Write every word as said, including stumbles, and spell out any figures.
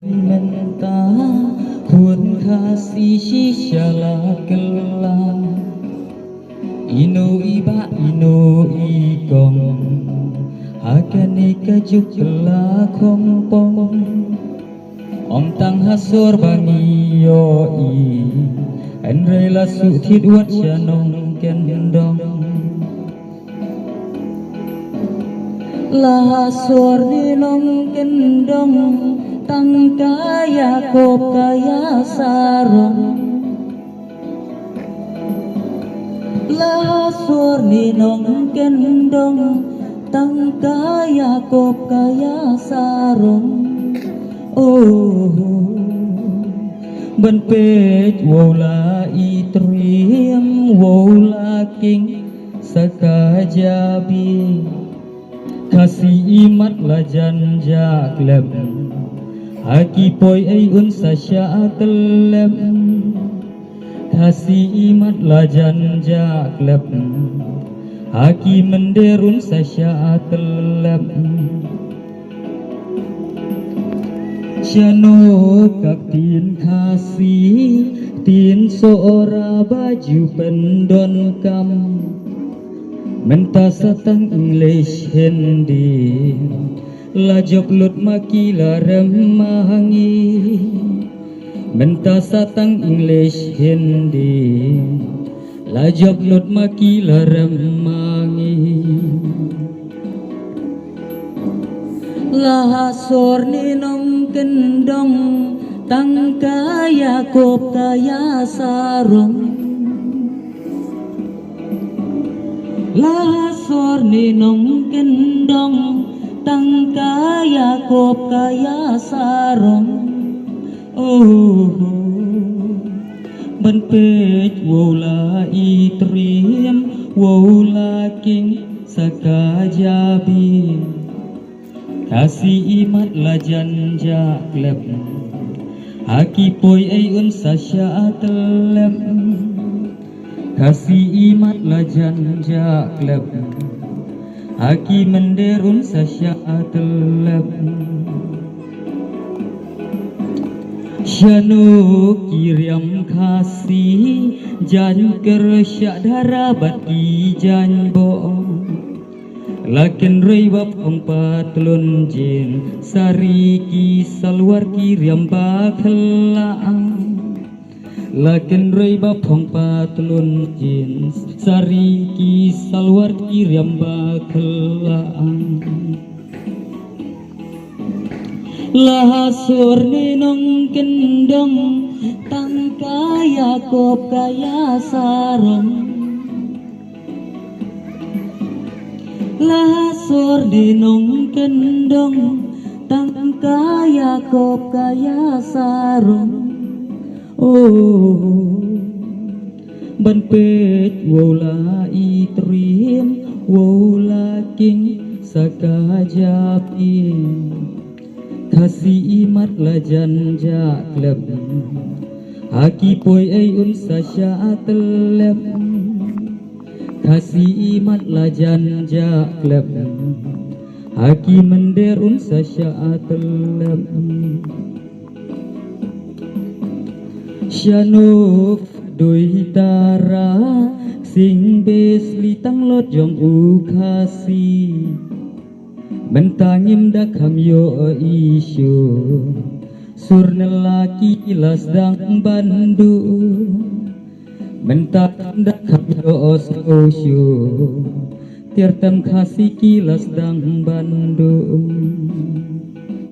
Mynta khun Khasi shisha la kylla, ino i bah ino i kong, ha kane ka juk la khongpong. Ym tang ha sor ba ngi ïohi, hynrei la shu thied wat sha nongkyndong. La ha sor ne nongkyndong, tang ka ïakop ka ïasarong. La ha sor ne nongkyndong, tang ka ïakop ka ïasarong. Oh, ban peit wow la itriem wow la king sa ka jabi. Khasi imat la jan ja klep, ha ki poi ei un sa sha tlep. Khasi imat la jan ja klep, ha ki mynder un sa sha tlep. Shano ka ktien Khasi, ktien Sohra ba ju pyndonkam. Mynta sa tang English Hindi la jop lut ma ki la rem ma ngi. Mynta sa tang English Hindi la jop lut ma ki la rem ma ngi. La ha sor ne nongkyndong, tang ka ïakop ka ïasarong. La ha sor ne nongkyndong, tang ka ïakop ka ïasarong. Oh, ban peit wow la itriem wow la king sa ka jabi. Khasi imat la jan ja klep, ha ki poi ei un sa sha tlep. Khasi imat la jan ja klep, ha ki mynder un sa sha tlep. Shano ki riam Khasi, jaiñ ker sha dara bad ki jaiñ boh. La kynrei ba phong patlun jeans, sari ki salwar ki riam ba khyllah. La kynrei ba phong patlun jeans, sari ki salwar ki riam ba khyllah. La ha sor ne nongkyndong, tang ka ïakop ka ïasarong. La ha sor ne nongkyndong, tang ka ïakop ka ïasarong. Oh, ban peit wow la itriem wow la king sa ka jabi. Khasi imat la jan ja klep, ha ki poi ei un sa sha tlep. Khasi imat la jan ja klep, ha ki mynder un sa sha tlep. Shano doi tara, sing bes li tang lot jong u Khasi. Mynta ngim da kham ïohi shuh, sur ne la ki la sdang ban duh. Mynta ngim da kham ïohi shuh, tiar tem Khasi ki la sdang ban duh.